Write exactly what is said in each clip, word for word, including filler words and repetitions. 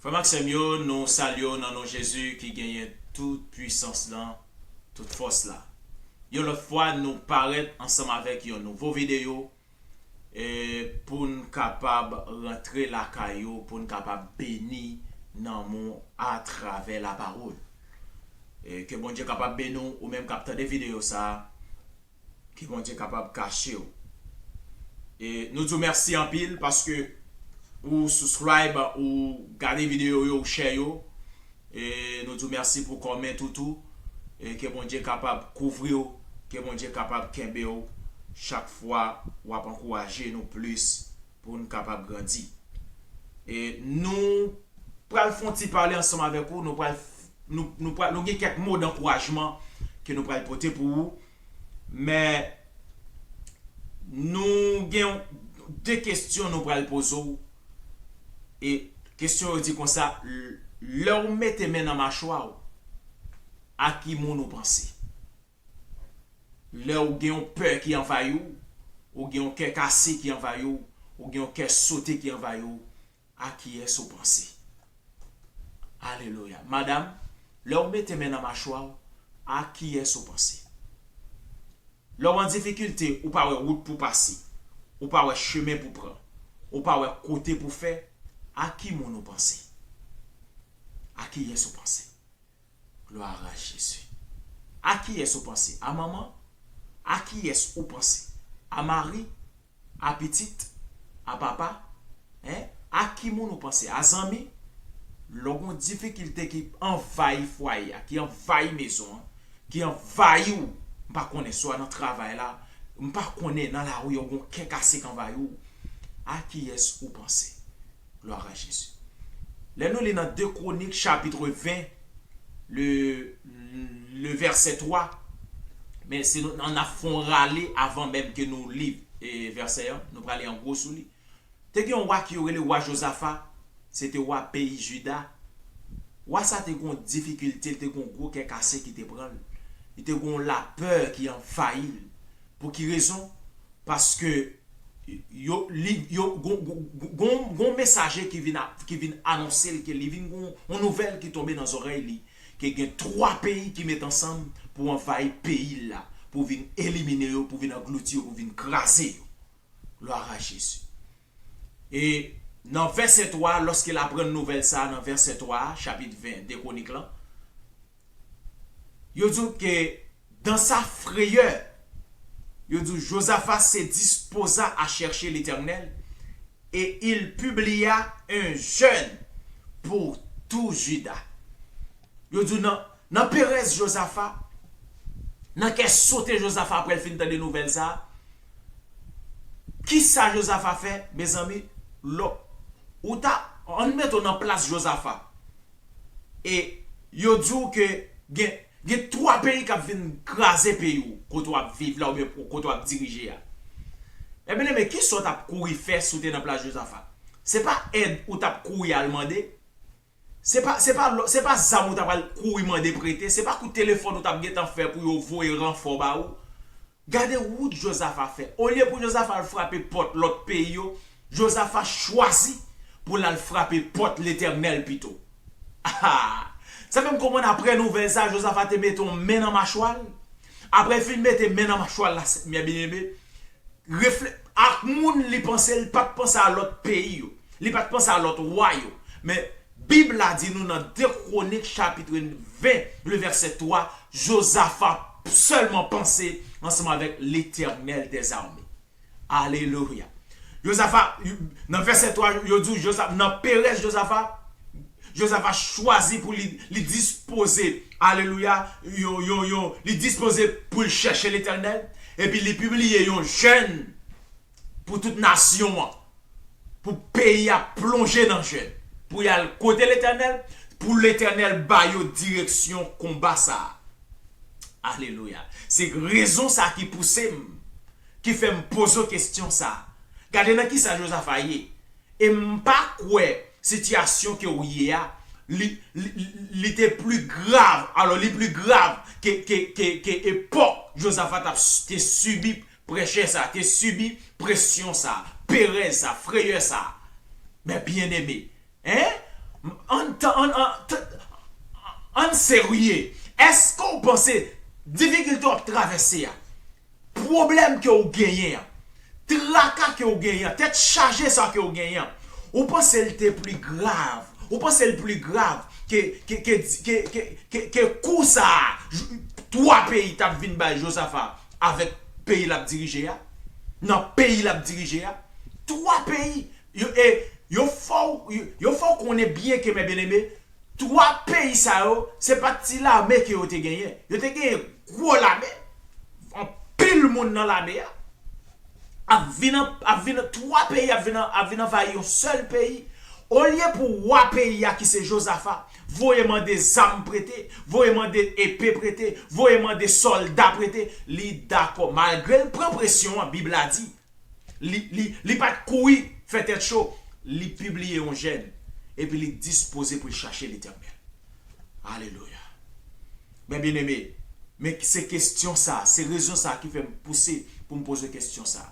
Frè m ak sè m yo, nou salye w nan non Jezi ki genyen tout pwisans lan, tout fòs la. Yon lòt fwa, nou parèt ansanm avèk yon nouvo videyo, e, pou n kapab rantre lakay ou, pou n kapab beni nanm ou atravè lapawòl. E, ke Bondye kapab beni w, ou menm k ap tande videyo sa a, ke Bondye kapab kache w. E nou di w mèsi anpil paske ou subscribe, ou gade videyo yo, ou share yo. E nou di w mèsi pou kòmant ou tou. E ke Bondye kapab kouvri w, ke Bondye kapab kenbe w chak fwa w ap ankouraje nou plis pou n kapab grandi. E nou pral fè yon ti pale ansanm avèk ou, nou pral, nou, nou pral, nou gen kèk mo dankourajman ke nou pral pote pou ou, men nou gen de kesyon nou pral poze w, e kesyon yo di konsa, l-, lè w mete men nan machwa w, a ki moun ou panse? Lè w gen yon pè ki anvayi w, ou gen yon kè kase ki anvayi w, ou gen yon kè sote ki anvayi w, a kiyès ou panse? Alelouya. Madanm, lè w mete men nan machwa w, a kiyès ou panse? Lè w an difikilte, ou pa wè wout pou pase, ou pa wè chemen pou pran, ou pa wè kote pou fè, a ki moun ou panse? A kiyès ou panse? Glwa a Jezi. A kiyès ou panse? A manman? A kiyès ou panse? A mari? A pitit? A papa? Hein? A ki moun ou panse? A zanmi? Lè w gen yon difikilte ki anvayi fwaye a, ki anvayi mezon an, ki anvayi w, m pa konnen, swa nan travay la, m pa konnen, nan lari a, w gen yon kè kase k anvayi w, a kiyès ou panse? Glwa a Jezi. Lè nou li nan de Kwonik, chapit ven, le, le vèsè twa, men se nou, n ap fè yon rale avan menm ke nou li, e, vèsè an, nou prale an gwo sou li. Te gen yon wa ki yo rele wa Jozafa, se te wa peyi Jida. Wa sa te gen yon difikilte, li te gen yon gwo kè kase ki te pran l. Li te gen yon lapè ki anvayi l. Pou ki rezon? Paske yo, li, yo, gon, gon, gon, gon mesaje ki vin a, ki vin anonse l ke li vin gon, yon nouvèl ki tonbe nan zòrèy li, ke gen twa peyi ki met ansanm pou anvayi peyi l la, pou vin elimine yo, pou vin anglouti yo, pou vin kraze yo. Glwa a Jezi. E nan vèsè twa, lòske l aprann nouvèl sa a, nan vèsè twa a, chapit ven de Kwonik lan, yo di w ke dans sa frayeur, yo di w Jozafa se dispoza à chercher l'Éternel et il publia un jeûne pour tout Juda. Yo di w nan, nan perèz Jozafa, nan kè sote Jozafa apre l fin tande nouvèl sa a, kisa Jozafa fè, mezanmi? Lò, ou ta, ann mete w nan plas Jozafa. E yo di w ke gen, gen twa peyi k ap vin kraze peyi w, kote w ap viv la oubyen kote w ap dirije a. Ebyen, men kisa w t ap kouri fè si w te nan plas Jozafa? Se pa èd ou t ap kouri al mande? Se pa, se pa, se pa zam ou t ap al kouri mande prete, se pa kout telefòn ou t ap gentan fè pou yo voye ranfò ba ou. Gade wout Jozafa fè. Olye pou Jozafa al frape pòt lòt peyi yo, Jozafa chwazi pou l al frape pòt Letènèl pito. Ah! Sa fè m konprann apre nouvèl sa, Jozafa te mete yon men nan machwa l. Apre l fin mete men nan machwa l la, sè m byeneme, refle-, ak moun li panse, li pa t panse a lòt peyi yo. Li pa t panse a lòt wa yo. Men Bib la di nou nan de Kwonik chapit ven, le vèsè twa, Jozafa sèlman panse ansanm avèk Letènèl dèzame. Alelouya. Jozafa, nan vèsè twa, yo di w Jozafa, nan perèz Jozafa, Jozafa chwazi pou li, li dispoze, alelouya, yo, yo, yo, li dispoze pou l chèche Letènèl, epi li pibliye yon jèn pou tout nasyon an, pou peyi a plonje nan jèn, pou y al kote Letènèl, pou Letènèl ba yo direksyon konba sa a. Alelouya. Se rezon sa ki pouse m, ki fè m poze w kesyon sa a. Gade nan kisa Jozafa ye. E m pa kwè sitiyasyon ke w ye a, li, li, li te pli grav, alò, li pli grav ke, ke, ke, ke epòk Jozafa t ap s-, te sibi prèchè sa, te sibi presyon sa, perèz sa, frayè sa. Men byeneme, en? Ann tan, ann, ann, t- ann serye. Èske w panse difikilte w ap travèse a, pwoblèm ke w genyen an, traka ke w genyen an, tèt chaje sa ke w genyen an, ou panse l te pli grav? Ou panse l pli grav ke, ke, ke, ke, ke, ke, ke kou sa a, j- twa peyi t ap vin bay Jozafa avèk peyi l ap dirije a? Nan peyi l ap dirije a? Twa peyi! Yo, e, yo fè w, yo, yo fè w konnen byen ke, men byeneme, twa peyi sa yo, se pa ti lame ke yo te genyen. Yo te genyen gwo lame. Anpil moun nan lame a. Ap vin, an- ap vin, twa peyi ap vin, ap vin anvayi yon sèl peyi. Olye pou wa peyi a ki se Jozafa, voye mande zam prete, voye mande epe prete, voye mande sòlda prete, li dakò. Malgre l pran presyon an, Bib la di, li, li, li pa t kouri fè tèt cho. Li pibliye yon jèn, epi li dispoze pou l chache Letènèl. Alelouya. Men byeneme, men se kesyon sa, se rezon sa ki fè m pouse pou m poze kesyon sa.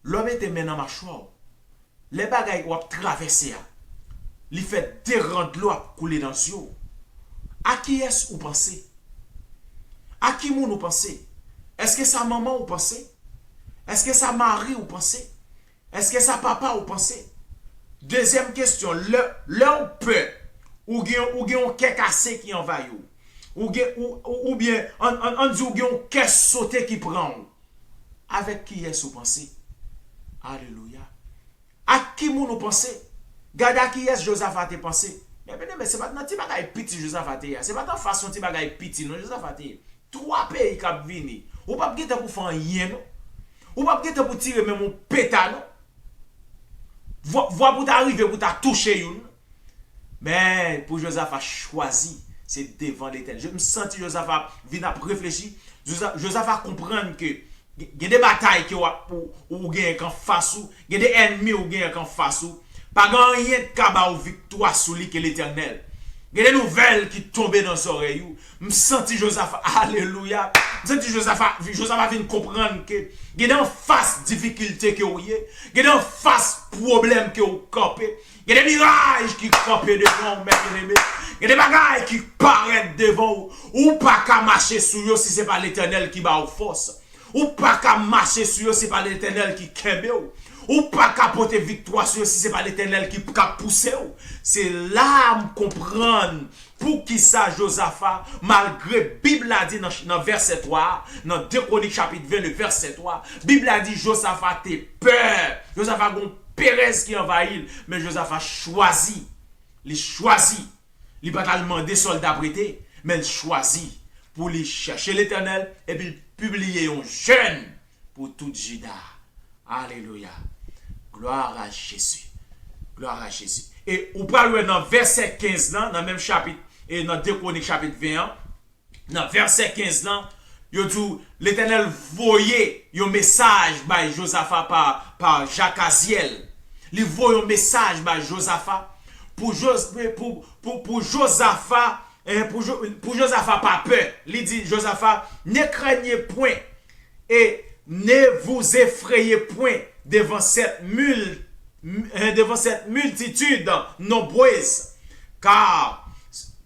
Lè w mete men nan machwa w, lè bagay w ap travèse a, li fè de ran dlo ap koule nan zye w, a kiyès ou panse? A ki moun ou panse? Èske sa manman ou panse? Èske sa mari ou panse? Èske sa papa ou panse? Dezyèm kesyon, lè, lè w pè, ou gen, ou gen yon kè kase ki anvayi w, ou gen, ou, ou, oubyen, ann, ann, ann di ou gen yon kè sote ki pran w, avèk kiyès ou panse? Alelouya. Ak ki moun ou panse? Gade a kiyès Jozafa te panse. Men, men, men, se pa t nan ti bagay piti Jozafa te ye a. Se pa t anfas yon ti bagay piti, non, Jozafa te ye. Twa peyi k ap vini. Ou p ap gen tan pou fè anyen, non. Ou p ap gen tan pou tire menm yon peta, non. Vwa, vwa pou ta rive, pou ta touche youn. Men, pou Jozafa chwazi, se devan Letènèl. Je- M santi Jozafa vin ap reflechi. Joza- Jozafa konprann ke gen gen de batay ke w ap, ou, ou genyen k anfas ou, gen de ènmi ou genyen k anfas ou. Pa gen anyen k ka ba ou viktwa sou li ke Letènèl. Gen de nouvèl ki tonbe nan zòrèy ou. M santi Jozafa, alelouya. M santi Jozafa, Jozafa vin konprann ke gen de anfas difikilte ke ou ye, gen de anfas pwoblèm ke ou kanpe, gen de miraj ki kanpe devan ou, men byeneme, gen de bagay ki parèt devan ou, ou pa ka mache sou yo si se pa Letènèl ki ba ou fòs. Ou pa ka mache sou yo si se pa Letènèl ki kenbe w. Ou pa ka pote viktwa sou yo si se pa Letènèl ki ka pouse w. Se la a m konprann poukisa Jozafa, malgre Bib la di nan, nan vèsè twa a, nan de Kwonik chapit vennde vèsè twa, Bib la di Jozafa te pè. Jozafa gen yon perèz ki anvayi l, men Jozafa chwazi. Li chwazi. Li pa t al mande sòlda prete, men l chwazi pou li chèche Letènèl epi l pibliye yon jèn pou tout Jida. Alelouya. Glwa a Jezi. Glwa a Jezi. E ou pral wè nan vèsè kenz lan, nan menm chapit, e nan de Kwonik chapit ven an, nan vèsè kenz lan, yo di w, Letènèl voye yon mesaj bay Jozafa pa, pa Jakazyèl. Li voye yon mesaj bay Jozafa pou, Jo- pou, pou, pou Jozafa, eh, pou, Jo- pou Jozafa pa pè. Li di Jozafa, ne craignez point et ne vous effrayez point devant cette mul- eh, devant cette multitude nombreuse, car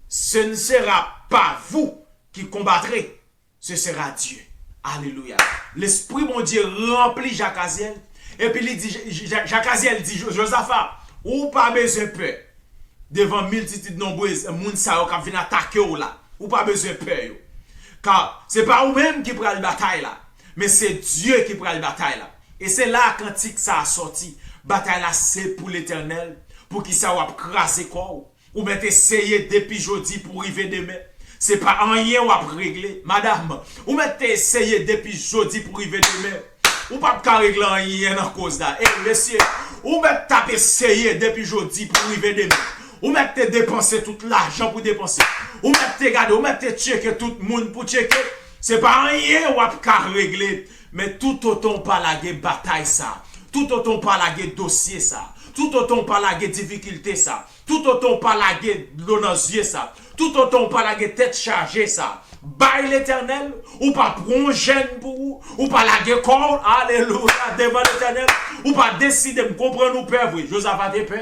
ce ne sera pas vous qui combattrez, ce sera Dieu. Alelouya. Lespri Bondye ranpli Jakazyèl. Epi li di, J- J- Jakazyèl di Jo- Jozafa, ou pa bezwen pè devan miltitid nonbrez moun sa yo k ap vin atake w la. Ou pa bezwen pè yo. Ka se pa ou menm ki pral batay la, men se Dye ki pral batay la. E se la kantik sa a sòti. Batay la se pou Letènèl. Poukisa w ap kraze kò w? Ou mèt eseye depi jodi pou rive demen. Se pa anyen w ap regle, madanm. Ou mèt eseye depi jodi pou rive demen. Ou p ap ka regle anyen nan koz la. E mesye, ou mèt t ap eseye depi jodi pou rive demen. Ou mèt te depanse tout lajan pou depanse. Ou mèt te gade, ou mèt te tcheke tout moun pou tcheke. Se pa anyen w ap ka regle. Men toutotan w pa lage batay sa, toutotan w pa lage dosye sa, toutotan w pa lage difikilte sa, toutotan w pa lage dlo nan zye sa, toutotan w pa lage tèt chaje sa, bay Letènèl, ou pa pran yon jèn pou ou, ou pa lage kò w, alelouya, devan Letènèl, ou pa deside, m konprann ou pè vre, Jozafa te pè.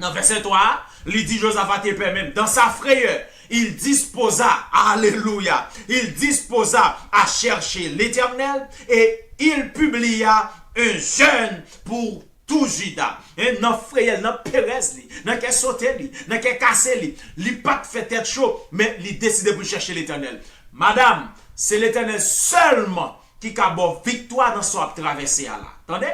Nan vèsè twa a, li di Jozafa te pè menm. Dans sa frayeur, il disposa, alléluia, il disposa à chercher l'Éternel et il publia un jeûne pour tout Juda. Hein, nan frayè l, nan perèz li, nan kè sote li, nan kè kase li, li pa t fè tèt cho, men li deside pou l chèche Letènèl. Madanm, se Letènèl sèlman ki ka ba w viktwa nan sa w ap travèse a la. Tande?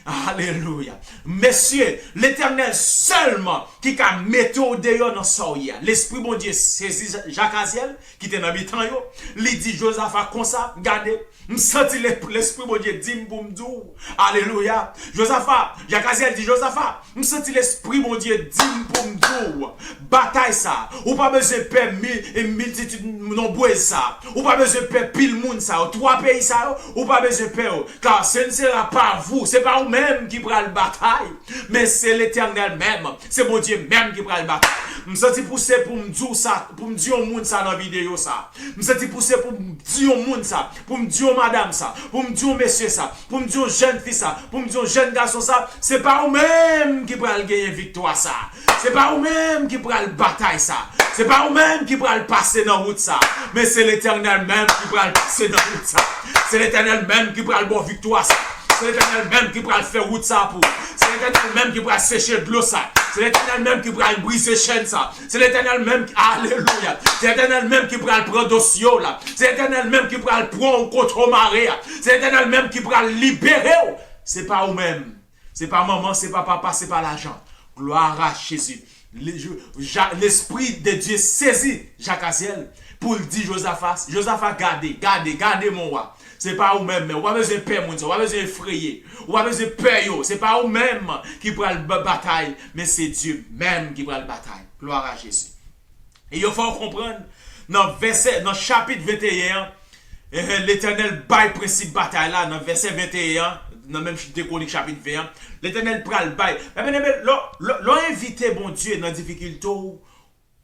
Alelouya. Mesye, Letènèl sèlman ki ka mete w deyò nan sa w ye a. Lespri Bondye sezi Jakazyèl ki te nan mitan yo. Li di Jozafa konsa, gade, m santi le- Lespri Bondye di m pou m di w. Alelouya. Jozafa, Jakazyèl di Jozafa, m santi Lespri Bondye di m pou m di w. Batay sa, ou pa bezwen pè mi- miltitid nonbrez sa. Ou pa bezwen pè pil moun sa yo. Twa peyi sa yo, ou pa bezwen pè yo. Car ce ne sera pas vous. Se pa ou menm ki pral batay, men se Letènèl menm. Se Bondye menm ki pral batay. M santi pouse pou m di w sa, pou m di yon moun sa nan videyo sa. M santi pouse pou m di yon moun sa, pou m di yon madanm sa, pou m di yon mesye sa, pou m di yon jèn fi sa, pou m di yon jèn gason sa, se pa ou menm ki pral genyen viktwa sa. Se pa ou menm ki pral batay sa. Se pa ou menm ki pral pase nan wout sa. Men se Letènèl menm ki pral pase nan wout sa. Se Letènèl menm ki pral ba w viktwa sa. Se Letènèl menm ki pral fè wout sa pou ou. Se Letènèl menm ki pral seche dlo sa. Se Letènèl menm ki pral brize chèn sa. Se Letènèl menm ki, alelouya. Se Letènèl menm ki pral pran dosye w la. Se Letènèl menm ki pral pran w kote w mare a. Se Letènèl menm ki pral libere w. Se pa ou menm. Se pa manman, se pa papa, se pa lajan. Gloire à Jésus. Le- je- Ja- L'Esprit de Dieu sezi Jakazyèl pou l di Jozafa, Jozafa, gade, gade, gade mon wa. Se pa ou menm, men ou pa bezwen pè moun sa, ou pa bezwen efreye, ou pa bezwen pè yo. Se pa ou menm ki pral ba- batay, men se Dye menm ki pral batay. Gloire à Jésus. E yo fè w konprann nan vèsè, nan chapit venteyen an, eh, Letènèl bay prensip batay la nan vèsè venteyen an, nan menm de Kwonik chapit ven an. Letènèl pral bay. Mè byeneme, lè w- lè w- lè w envite Bondye nan difikilte w,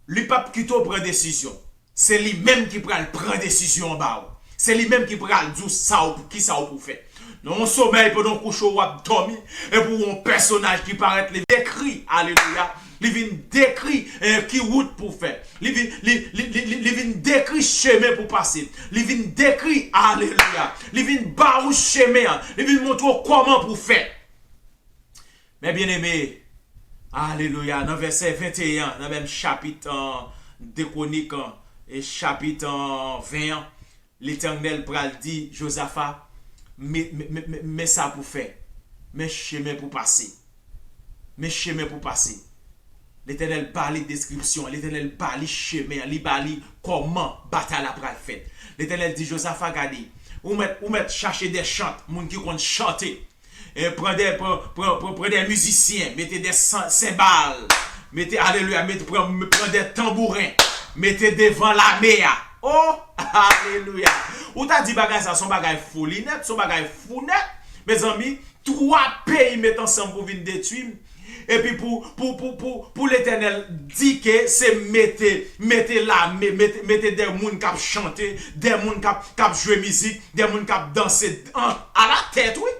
li p ap kite w pran desizyon. Se li menm ki pral pran desizyon an ba w. Se li menm ki pral di w sa w pou, ki sa w pou fè. Nan yon somèy, pandan w kouche, w ap dòmi, epi w wè yon pèsonaj ki parèt, li dekri, alelouya, li vin dekri eh, ki wout pou fè. Li vin, li, li, li, li, li vin dekri chemen pou pase. Li vin dekri, alelouya, li vin ba ou chemen an. Li vin montre w kòman pou fè. Mè byeneme, alelouya, nan vèsè venteyen an, nan menm chapit an, de Kwonik an, e chapit an, ven an, Letènèl pral di Jozafa, men, men, men, men, men sa pou fè. Men chemen pou pase. Men chemen pou pase. Letènèl ba li deskripsyon an, Letènèl ba li chemen an, li ba li kòman batay la pral fèt. Letènèl di Jozafa, gade, ou mèt, ou mèt chache de chant, moun ki konn chante. E pran de, pran, pran, pran, pran de mizisyen, mete de san- senbal, mete, alelouya, mete, pran, pran de tanbouren, mete devan lame a. Oh, alelouya. Ou ta di bagay sa, se yon bagay foli nèt, se yon bagay fou nèt. Mezanmi, twa peyi met ansanm pou vin detwi m. Epi pou, pou, pou, pou, pou Letènèl di ke se mete, mete lame, mete, mete de moun k ap chante, de moun k ap, k ap jwe mizik, de moun k ap danse. An, ala tèt, wi.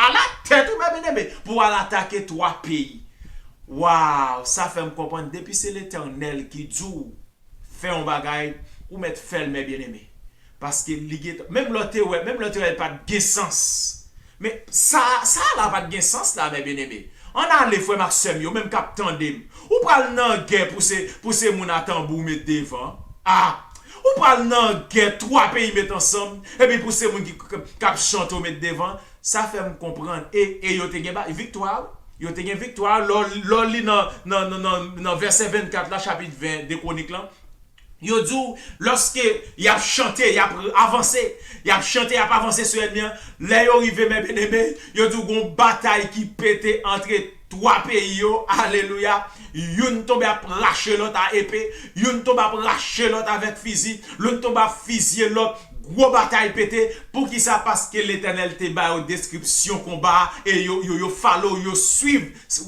Ala tèt, wi, mè byeneme. Pou al atake twa peyi. Waw, sa fè m konprann depi se Letènèl ki di w fè yon bagay, ou mèt fè l, mè byeneme. Paske li gentan, menm lè w te wè, menm lè w te wè l pa t gen sans. Men sa, sa la pa t gen sans la, mè byeneme. Ann ale, frè m ak sè m yo, menm k ap tande m. Ou pral nan gè pou se, pou se moun a tanbou w met devan. Ah! Ou pral nan gè twa peyi met ansanm, epi pou se moun ki, k- k ap chante w met devan. Sa fè m konprann. E, e yo te gen ba- viktwa, wi. Yo te gen viktwa. Lè w- lè w li nan, nan, nan, nan, nan vèsè vennkat la, chapit ven de Kwonik lan, yo di w, lòske y ap chante, y ap avanse, y ap chante, y ap avanse sou ènmi an, lè yo rive, mè byeneme, yo di w gon batay ki pete antre twa peyi yo, alelouya, youn tonbe ap rache lòt a epe, youn tonbe ap rache lòt avèk fizi, youn tonbe ap fizye lòt, gwo batay pete. Poukisa? Paske Letènèl te ba yo deskripsyon konba a, e yo, yo, yo follow, yo swiv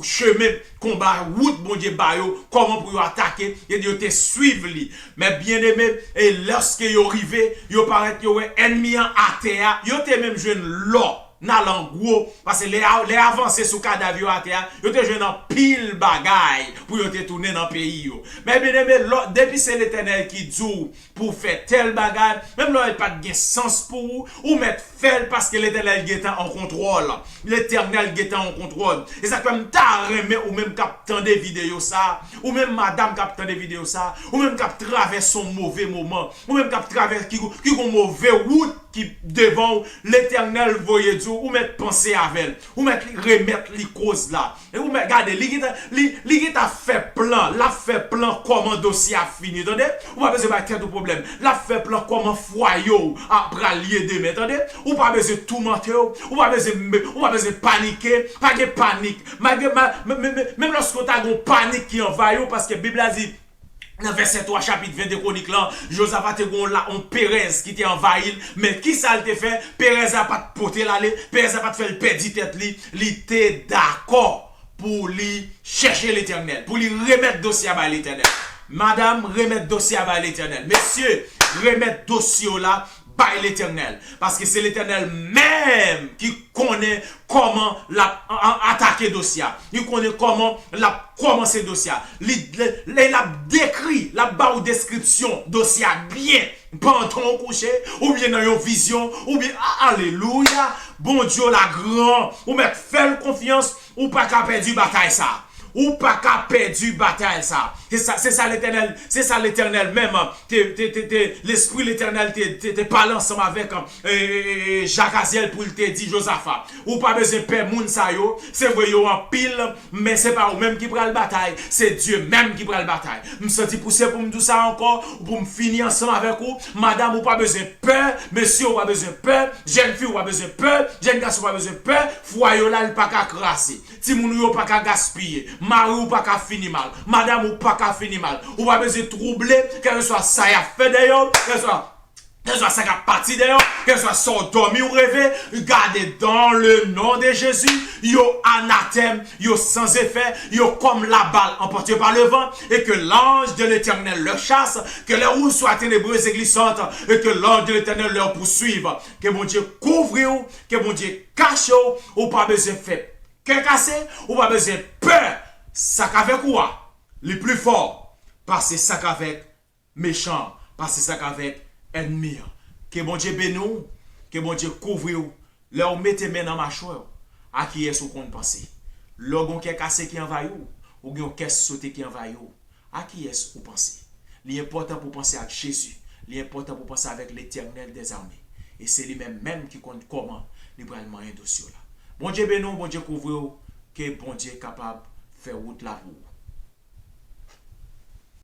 chemen konba, wout Bondye ba yo, kòman pou yo atake, e yo te swiv li. Mè byeneme, e lòske yo rive, yo parèt, yo wè ènmi an atè a, yo te menm jwenn lò. n al an gwo, paske lè, lè avanse sou kadav yo atè a, yo te jwenn anpil bagay pou yo te tounen nan peyi yo. Men byeneme, lò, depi se Letènèl ki di w pou w fè tèl bagay, menm lè w pa t gen sans pou ou, ou mèt fè l paske Letènèl gentan an kontwòl. Letènèl gentan an kontwòl. E sa k fè m ta renmen ou menm k ap tande videyo sa, ou menm madanm k ap tande videyo sa, ou menm k ap travèse yon move moman, ou menm k ap travèse ki, ki gon move wout ki devan w, Letènèl voye di w, ou mèt panse avè l, ou mèt remèt li koz la. E ou mèt gade, li gentan, li, li gentan fè plan, l ap fè plan kòman dosye a fini, tande? Ou pa bezwen bay tèt ou pwoblèm, l ap fè plan kòman fwaye w a pral ye demen, tande? Ou pa bezwen toumante w, ou pa bezwen, ou pa bezwen panike, pa gen panik. Malgre, ma, men, men, men, menm lòske w ta gen yon panik ki anvayi w, paske Bib la di, nan vèsè twa chapit ven de Kwonik lan, Jozafa te gen yon la, yon perèz ki te anvayi l, men kisa l te fè? Perèz la pa t pote l ale, perèz la pa t fè l pèdi tèt li, li te dakò pou li chèche Letènèl, pou li remèt dosye a bay Letènèl. Madanm, remèt dosye a bay Letènèl. Mesye, remèt dosye w la bay Letènèl. Paske se Letènèl menm ki konnen kòman l ap a-, a-, atake dosye a. Li konnen kòman l ap kòmanse dosye a. Li, li, li, l ap dekri, l ap ba w deskripsyon dosye a byen. Pandan w kouche, oubyen nan yon vizyon, oubyen, a-, alelouya, Bondye w la gran, ou mèt fè l konfyans, ou pa ka pèdi batay sa. Ou pa ka pèdi batay sa. Se sa, se sa Letènèl, se sa Letènèl menm te, te, te, te, Lespri Letènèl te, te, te pale ansanm avèk, e, e, e, e, Jak Azyèl pou l te di Jozafa, ou pa bezwen pè moun sa yo, se vre yo anpil, men se pa ou menm ki pral batay, se Dye menm ki pral batay. M santi pouse pou m di w sa ankò, pou m fini ansanm avèk ou. Madanm, ou pa bezwen pè, mesye, ou pa bezwen pè, jèn fi, ou pa bezwen pè, jèn gason, ou pa bezwen pè, fwaye w la, li pa ka kraze. Timoun ou yo pa ka gaspiye. Mari w pa ka fini mal. Madanm ou pa ka fini mal. Ou pa bezwen twouble, kèlkeswa sa y ap fè dèyè w, kèlkeswa, kèlkeswa sa k ap pati dèyè w, kèlkeswa sa w dòmi w reve, gade, dans le nom de Jésus, yo anatèm, yo san efè, yo kòm la balle emportée par le vent, et que l'ange de l'Éternel leur chasse, que leurs routes soient ténébreuses et glissantes, et que l'ange de l'Éternel leur poursuive. Ke Bondye kouvri w, ke Bondye kache w, ou pa bezwen fè kè kase, ou pa bezwen pè. Sa k avèk ou a, li pli fò pase sa k avèk mechan, pase sa k avèk ènmi an. Ke Bondye beni w, ke Bondye kouvri w. Lè w mete men nan machwè w, a kiyès ou konn panse? Lè w gen yon kè kase ki anvayi w, ou gen yon kè sote ki anvayi w, a kiyès ou panse? Li enpòtan pou w panse ak Jezi. Li enpòtan pou w panse avèk Letènèl dèzame. E se li menm menm ki konn kòman li pral manyen dosye w la. Bondye beni w, Bondye kouvri w, ke Bondye kapab fè wout la pou ou.